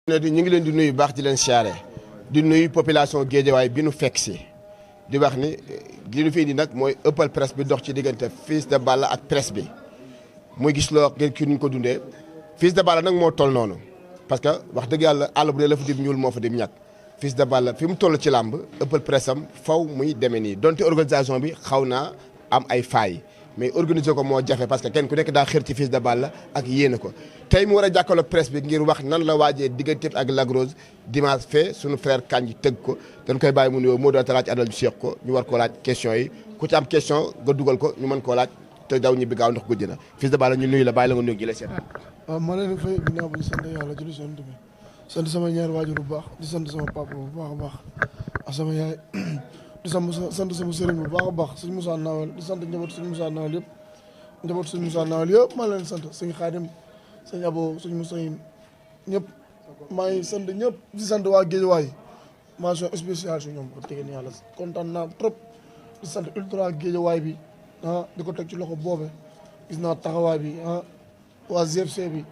ñu ngi leen di nuyu baax di leen siyaare di nuyu population Guédiawaye bi nu fekk si di wax ni li nu fi indi nag mooy ëppal presse bi dox ci diggante Fils de Balla ak presse bi muy gis loo ngeen kii nuñ ko dundee Fils de Balla nag moo toll noonu parce que wax dëgg yàlla àll bu dee la fa dim ñuul moo fa dim ñàkk Fils de Balla fi mu toll ci làmb ëppal presse am faw muy demee nii donte organisation bi xaw naa am ay failles mais organiser ko moo jafe parce que kenn ku nekk daa xër ci Fils de Balla ak yéene ko tey mu war a jàkkaarloog presse bi ngir wax nan la waajee diggante ak Lac Rose dimanche fee suñu frère Kandji tëgg ko dañ koy bàyyi mu nuyoo moo doon laaj adal ju seex ko ñu war koo laaj question yi ku ci am question nga dugal ko ñu mën koo laaj te daw ñibbi gaaw ndax guddi na Fils de Balla ñu nuyu la bàyyi la nga nuyu ji la seetaan. waaw ma leen di fay ginnaaw ba ñu sant yàlla julli sant bi sant sama ñaari waajur bu baax di sant sama papa bu baax a baax ak sama yaay di sant sama sëriñ bu baax a baax sëñ Moussa Nawel di sant njaboot sëñ Moussa Nawel yëpp njaboot sëñ Moussa Nawel yëpp maa leen sant sëñ Xaadim sëñ Abo sëñ Moussa ñëpp maa ngi sant ñëpp di sant waa Guédiawaye mention spéciale si ñoom wax dëgg yàlla kontaan naa trop di sant ultra Guédiawaye bi di ko teg ci loxo boobe gis naa taxawaay bi waa GFC bi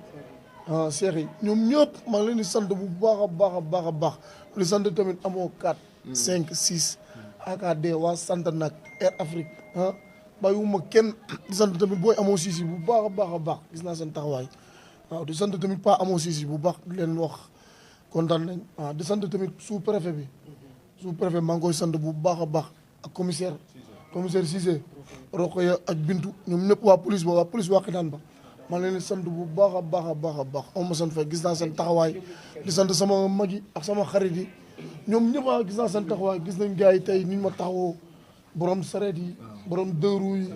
Cheikh yi ñoom ñëpp maa ngi leen di sant bu baax a baax a baax a baax di sant tamit amoo 4 5 6 AKD waa sant nag Air Afrique bàyyiwuma kenn di sant tamit booy amoo siisi bu baax a baax a baax gis naa seen taxawaay waaw di sant tamit pas amoo siisi bu baax di leen wax kontaan nañ waaw di sant tamit sous préfet bi sous préfet maa ngi koy sant bu baax a baax ak commissaire Cissé Rokhaya ak Bintu ñoom ñëpp waa police ba waa police waa Xitaan ba maa leen di sant bu baax a baax a baax a baax am ma sant fay gis naa seen taxawaay di sant sama mag yi ak sama xarit yi ñoom ñëpp gis naa seen taxawaay gis nañ gars yi tey niñ ma taxawoo borom sareet yi borom dëru yi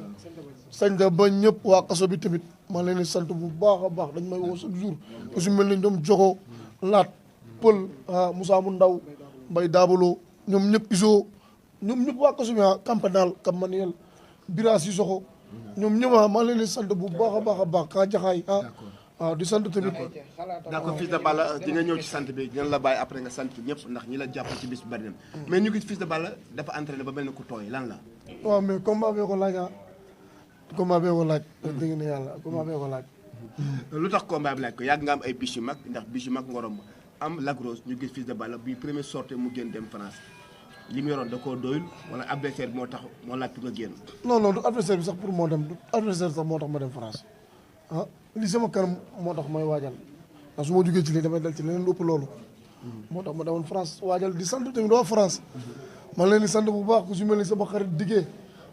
sañ da ba ñëpp waa kaso bi tamit maa leen di sant bu baax a baax dañ may woo chaque jour aussi mel nañ ñoom jogo laat pël Moussa mu ndaw Mbay Daabaloo ñoom ñëpp iso ñoom ñëpp waa kaso bi campanal Cap Manuel Bira Sissoko ñoom ñëpp maa leen di sant bu baax a baax a baax kaa jaxaay waaw di sant tamit. d'accord Fils de Balla di nga ñëw ci sant bi dinañ la bàyyi après nga sant ñëpp ndax ñi la jàpp ci bis bi bari na mais ñu gis Fils de Balla dafa entraîné ba mel ni ku tooy lan la. waaw mais combat bee ko laaj combat bee ko laaj. dégg na yàlla combat bee ko laaj. lu tax combat bi laaj ko yàgg nga am ay bis yu mag ndax bis yu mag ngorom am Lac Rose ñu gis Fils de Balla bi premier sortie mu génn dem France li mu yoroon da koo doyul wala adversaire bi moo tax moo laaj pour nga génn. non du adversaire bi sax pour moo dem du adversaire sax moo tax ma dem France li sama kanam moo tax may waajal ndax su ma jógee ci lii damay dal ci leneen lu ëpp loolu. moo tax ma demoon France waajal di sant tamit waa France. man leen di sant bu baax ku si mel ni sama xarit diggee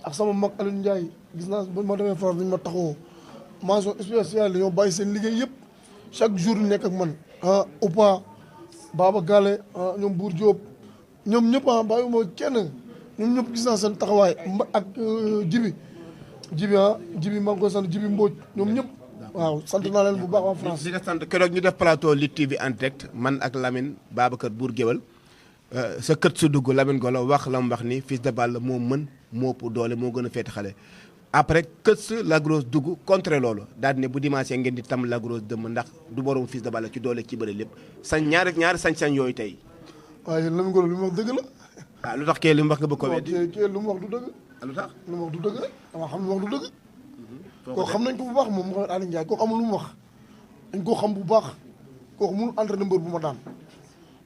ak sama mag Alioune Ndiaye gis naa ba ma demee France dañ ma taxawoo mention spéciale dañoo bàyyi seen liggéey yëpp chaque jour nekk ak man Oupa Baba Gale ñoom Bour Diop ñoom ñëpp bàyyiwuma kenn ñoom ñëpp gis naa seen taxawaay ak jibi maa ngi koy sant jibi Mbodj ñoom ñëpp waaw sant naa leen bu baax waa France. di nga sant keroog ñu def plateau Lutte TV en direct man ak Lamine Babacar Bour Guéwal sa kët su dugg Lamine Golo wax la mu wax ni Fils de Balla moo mën moo ëpp doole moo gën a féete xale après kët su Lac Rose dugg contre loolu daal di ne bu dimanche ngeen di tam Lac Rose dëmm ndax du borom Fils de Balla ci doole ci bëri lépp ñaari sañ-sañ yooyu tey. waaye Lamine Golo li mu wax dëgg la. waaw lu tax kii li mu wax nga bëgg ko weddi. kii lu mu wax du dëgg. lu tax lu mu wax du dëgg rek dama xam lu mu wax du dëgg. kooku xam nañ ko bu baax moom Mouhamed Aliou Ndiaye kooku amul lu mu wax dañ koo xam bu baax kooku mënul entraîné mbër bu ma daan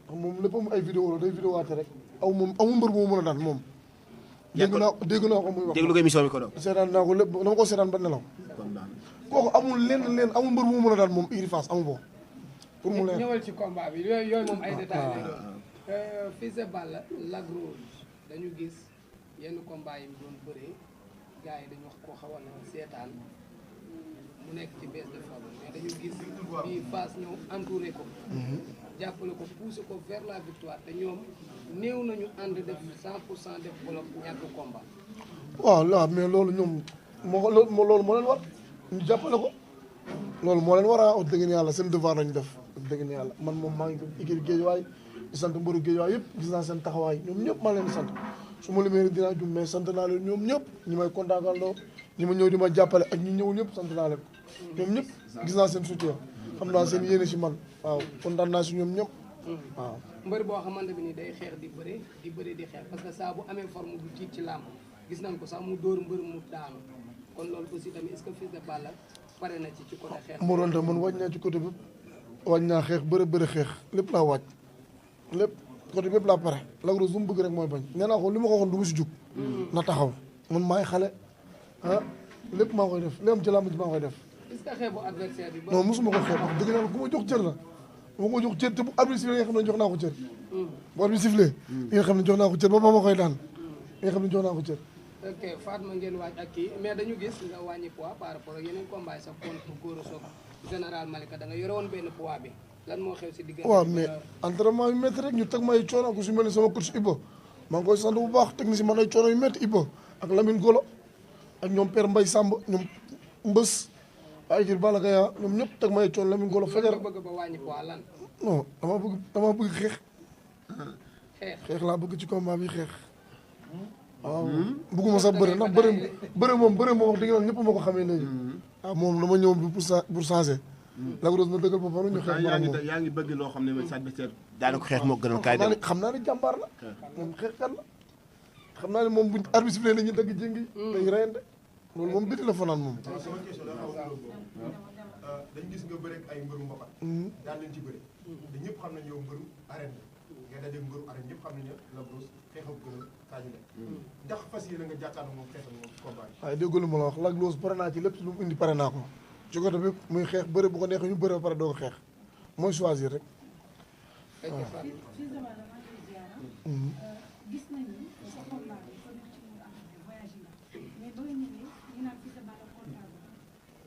ndax moom léppam ay vidéo la day vidéo waate rek amul mbër bu ma mën a daan moom. dégg naa ko muy wax déglu ko émission bi ko doon. seetaan naa ko lépp dama ko seetaan ba nelaw. kooku amul lenn amul mbër bu ma mën a daan moom Iri Fass amu ko. pour mu leer ñëwal ci combat bi yooyu moom ay détails la. Fils de Balla Lac Rose dañu gis yenn combat yi mu doon bëree gars yi dañu wax koo xawoon na seetaan mu nekk ci baisse de forme mais dañu gis bii Fass ñëw entouré ko. jàppale ko poussé ko vers la victoire te ñoom néew nañu ànd def 100% def bloc ñàkk combat. waaw mais loolu ñoom loolu moo leen war ñu jàppale ko loolu moo leen war a wax dëgg yàlla seen devoir lañu def dëgg yàlla man moom maa ngi igir Guédiawaye di sant mbëru Guédiawaye yëpp gis naa seen taxawaay ñoom ñëpp maa leen di sant su ma limee dinaa jum mais sant naa leen ñoom ñëpp ñi may kontaakandoo ñi ma ñëw di ma jàppale ak ñi ñëwul ñëpp sant naa leen ñoom ñëpp gis naa seen soutien xam naa seen yéene si man waaw kontaan naa si ñoom ñëpp waaw. mbër boo xamante bi ni day xeex di bëre di xeex parce que saa bu amee forme du tiit ci làmb gis nañ ko sax mu dóor mbër mu daanu kon loolu aussi tamit est-ce que Fils de Balla pare na ci côté xeex. mu doon te man wàññi naa ci côté bi waaj naa xeex bëre xeex lépp laa waaj lépp côté bépp laa pare Lac Rose lu mu bëgg rek mooy bañ nee naa ko li ma ko waxoon du ma si jug na taxaw man maay xale lépp maa koy def li am ci làmb ji maa koy def est-ce que xeebu adversaire bi non mosuma ko xeeb wax dëgg yàlla ku ma jox cër la bu ma ko jox cër te bu arbitre sifflé nga xam ne jox naa ko cër bu arbitre sifflé li nga xam ne jox naa ko cër ba ma koy daan li nga xam ne jox naa ko cër ok Fatma ngeen waaj ak kii mais dañu gis nga wàññi poids par rapport ak yeneen combat yi sax contre Gora Sock général Malika da nga yore woon benn poids bi lan moo xew si diggante waaw mais entraînement yu métti rek ñu teg ma ay coono ku si mel ni sama coach Ibo maa ngi koy sant bu baax teg na si man ay coono yu métti Ibo ak Lamine Golo ak ñoom Père Mbaye Samb ñoom Mbës ay jir Balla Gaye ñoom ñëpp teg ma ay coono Lamine Golo fajar bëgg ba wàññi poids lan non dama bëgg xeex xeex xeex laa bëgg ci combat bi xeex waaw bëgguma sax bëre ndax bëre moom wax dëgg yàlla ñëpp ma ko xamee léegi waaw moom dama ñëw bi pour changer Lac Rose na dëggal boppam ñu xeex moom yaa ngi bëgg loo xam ne sa adversaire daanaka xeex moo gënal kaay dem xam naa ne jàmbaar la moom xeexkat la xam naa ne moom buñ arbitre sifflé nañu dagg jéngi dañu reyante loolu moom biti la fanaan moom sama question la dañ gis nga bëre ak ay mbëru mbapat daan leen ci bëre te ñëpp xam nañ yow mbëru arène nga daje mbëru arène ñëpp xam nañ ne Lac Rose xeexam gënal kaa ñu nekk ndax fas yéene nga jàkkaarloo moom xeexam moom combat yi waaye déggu lu ma la wax Lac Rose pare naa ci lépp lu mu indi pare naa ko ci côté bi muy xeex bëre bu ko neexee ñu bëre ba pare doo ko xeex mooy choisir rek gis nañu sa combat bi ko nekk ci mu am voyage na mais ba nga ñëwee ñu naan Fils de Balla comptable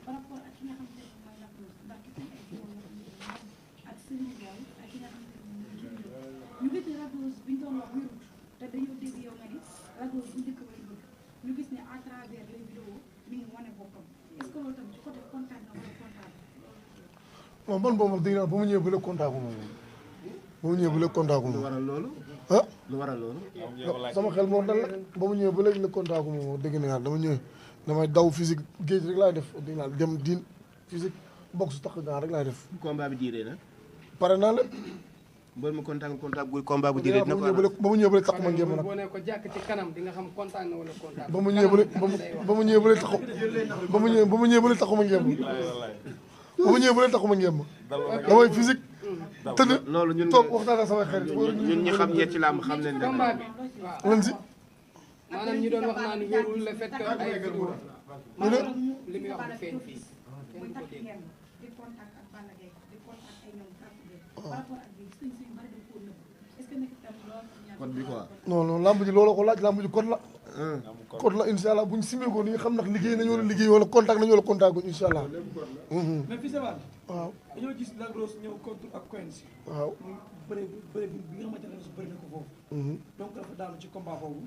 par rapport ak ki nga xamante ne mooy Lac Rose ndax ki ay ak Serigne Boy ak ki nga xamante ne mooy ñu gis ne Lac Rose bi ñu doon wax wérut te dañoo dégg yow nga ni Lac Rose bu njëkk ba bëgg ñu gis ne à travers les vidéos mi ngi wane boppam est-ce que loolu tamit ci côté contact na wala comptable moom man boobu wax dëgg yàlla ba mu ñëwee ba léegi contact moom ba mu ñëwee ba léegi contact moom lu waral loolu ah lu waral loolu sama xel moo dal rek ba mu ñëwee ba léegi la contact moom dégg na yàlla dama ñëwee damay daw physique géej rek laay def dégg naa dem diin physique boxe tax gaan rek laay def combat bi diiree nag pare naa lépp mbër mu contact bu combat bu diiree dina ko ba mu ñëwee ba léegi tax ma ngeen ma nag boo ne ko jàkk ci kanam di nga xam contact na wala contact ba mu ñëwee ba léegi ba mu ñëwee ba léegi taxu ba mu ñëwee ba léegi taxu ma ngeen ma ba mu ñëwee ba léegi taxu ma ngeen ma damay physique tëdd loolu ñun toog waxtaan ak samay xarit ñun ñi xam ñetti làmb xam nañ ne combat bi waaw lan si maanaam ñi doon wax naan wérul le fait que ay vidéo maanaam li muy wax du feeñ fii kenn du ko dégg di contact ak Balla Gaye di contact ay ñoom par rapport ak bi gis nañu suñu bari dañ koo nëbb est-ce que nekk tam loolu code bi quoi non non lamb ji looloo ko laaj lamb ji code la code la incha allah bu ñu simee ko ni nga xam ndax liggéey nañu wala liggéey wala contact nañu wala contact guñ incha allah mais Fils de Balla waaw dañoo gis Lac Rose ñëw contre ak Quench waaw mu bëre bi nga xamante ne Rose bëri na ko foofu donc dafa daanu ci combat boobu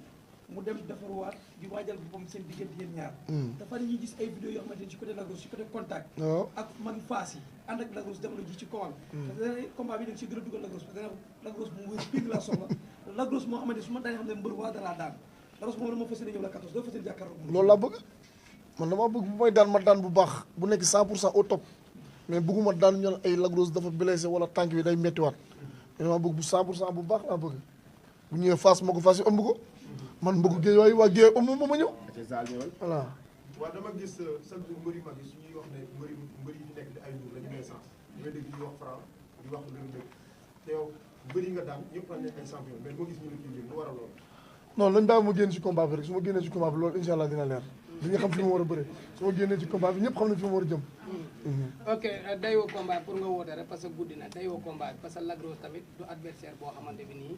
mu dem defarwaat di waajal boppam seen diggante yéen ñaar dafa ñuy gis ay vidéo yoo xamante ne ci côté Lac Rose ci côté contact waaw ak magi faas yi ànd ak Lac Rose jamono ji ci kowal parce que combat bi da nga si gën a dugal Lac Rose parce que Lac Rose mu wér pig la soxla Lac Rose moo xamante ne su ma daanee xam ne mbër waa dalaa daan Lac Rose moom la moo fas yéene ñëw la 14 doo fas yéene jàkkaarloo loolu laa bëgg man damaa bëgg bu may daan ma daan bu baax bu nekk 100% au top mais bëgguma daan ñu ay Lac Rose dafa blessé wala tànk bi day méttiwaat mais damaa bëgg bu 100% bu baax laa bëgg bu ñëwee face ma ko face yi ëmb ko man bëgg géej waaye waa géej ëmb ma ñëw voilà waaw dama gis chaque jour mbëri mag yi suñuy wax ne mbëri yi fi nekk di ay nduur lañu may sens ñooy dégg ñuy wax Franc di wax lu dëgg te yow mbëri nga daan ñëpp xam ne ay champion mais moo gis ñu ne kii lu waral loolu non lañ bàyyi ma génn ci combat bi rek su ma génnee ci combat bi loolu incha allah dina leer di nga xam fi ma war a bëre su ma génnee ci combat bi ñëpp xam ne fi ma war a jëm ok dayoo combat pour nga woote rek parce que guddi na dayoo combat bi parce que Lac Rose tamit du adversaire boo xamante bi nii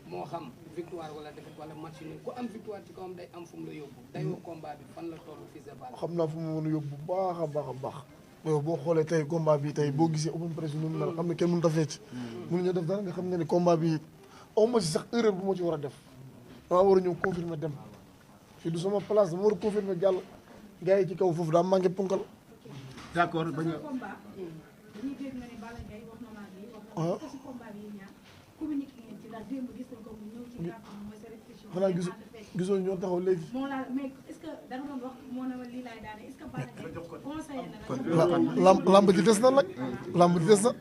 moo xam victoire wala défaite wala match ni ku am victoire ci kawam day am fu mu la yóbbu dayoo combat bi fan la tollu Fils de Balla xam naa fu mu mën a yóbbu bu baax a baax a baax yow boo xoolee tey combat bi tey boo gisee open presse bi nu mu mel xam ne kenn mënut a fecc mënuñu def dara nga xam ne ni combat bi aw ma si sax erreur bu ma ci war a def damaa war a ñëw confirmer dem fii du sama place dama war a confirmer jàll gars yi ci kaw foofu daa manqué ponkal d'accord bañ a combat dañuy dégg nga ne Balla Gaye wax na maa bi wax na si combat bi ñaar communiqué ngeen ci daal démb gis nañ ko mu ñëw ci kàddu mooy sa réflexion xanaa gisoo ñoo taxaw léegi moo la mais est-ce que da nga doon wax moo ne ma lii laay daane est-ce que Balla Gaye conseillé na la lamb ji des na nag lamb ji des na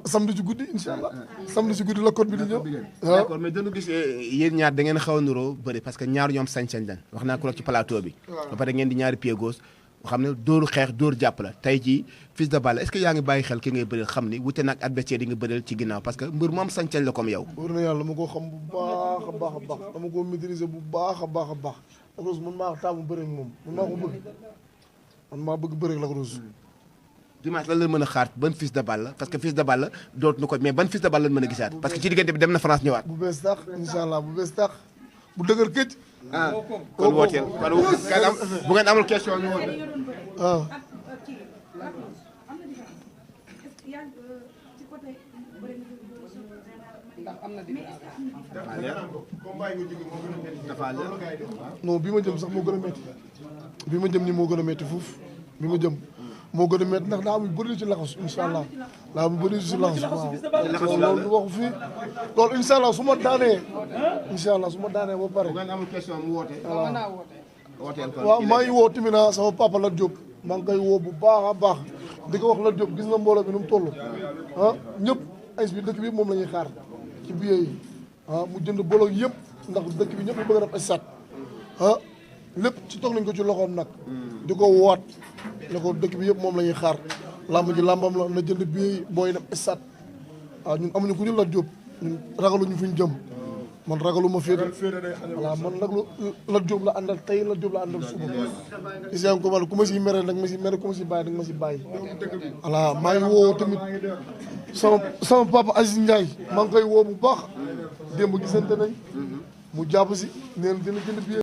samedi ci guddi incha allah samedi ci guddi la code bi di ñëw waaw d'accord mais dañu gis yéen ñaar da ngeen xaw a nuroo bëri parce que ñaar ñoom sañ-sañ lañ wax naa ko ci plateau bi ba pare ngeen di ñaari pied gauche xam ne dóoru xeex dóor jàpp la tey jii Fils de Balla est-ce que yaa ngi bàyyi xel ki ngay bëreel xam ni wute nag adversaire yi nga bëreel ci ginnaaw parce que mbër mu am sañ-sañ la comme yow. wóor na yàlla dama ko xam bu baax a baax a baax dama ko maîtriser bu baax a baax a baax Lac Rose man maa taamu bëre ak moom man maa ko bëgg man maa bëgg bëre ak Lac Rose. dimanche lan la mën a xaar ban Fils de Balla parce que Fils de Balla dootuñu ko mais ban Fils de Balla lan mën a gisaat parce que ci diggante bi dem na France ñëwaat. bu bees tax incha allah bu bees tax bu dëgër këj. kon wooteel kon bu ngeen amul question ñu woote. ah. ndax am na différence. non bi ma jëm sax moo gën a métti bi ma jëm nii moo gën a métti fuuf bi ma jëm moo gën a métti ndax daa am yu bëri ci laxas incha allah daa am yu bëri ci laxas waaw loolu waxu fii loolu incha allah su ma daanee incha allah su ma daanee ba pare. bu ngeen amul question mu woote. waaw mën naa woote. wooteel kon waaw maa ngi woo tamit sama papa Lat Diop maa ngi koy woo bu baax a baax di ko wax Lat Diop gis nga mbooloo bi nu mu toll ah ñëpp ay bi dëkk bi moom la ñuy xaar ci billet yi ah mu jënd bolog yëpp ndax dëkk bi ñëpp bëgg a def ay sat ah lépp ci toog nañ ko ci loxoom nag di ko woot ne ko dëkk bi yëpp moom la ñuy xaar lamb ji lambam la na jënd billet yi booy dem ay sat waaw ñun amuñu ku ñu Lat Diop ñun ragaluñu fu ñu jëm man ragaluma féete voilà man nag Lat Diop la àndal tey Lat Diop la àndal suba isam ko wala ku ma si mere nag ma si mere ku ma si bàyyi nag ma si bàyyi voilà maa ngi woo tamit sama papa Aziz Ndiaye maa ngi koy woo bu baax démb gisante nañ mu jàpp si neen dina jënd billet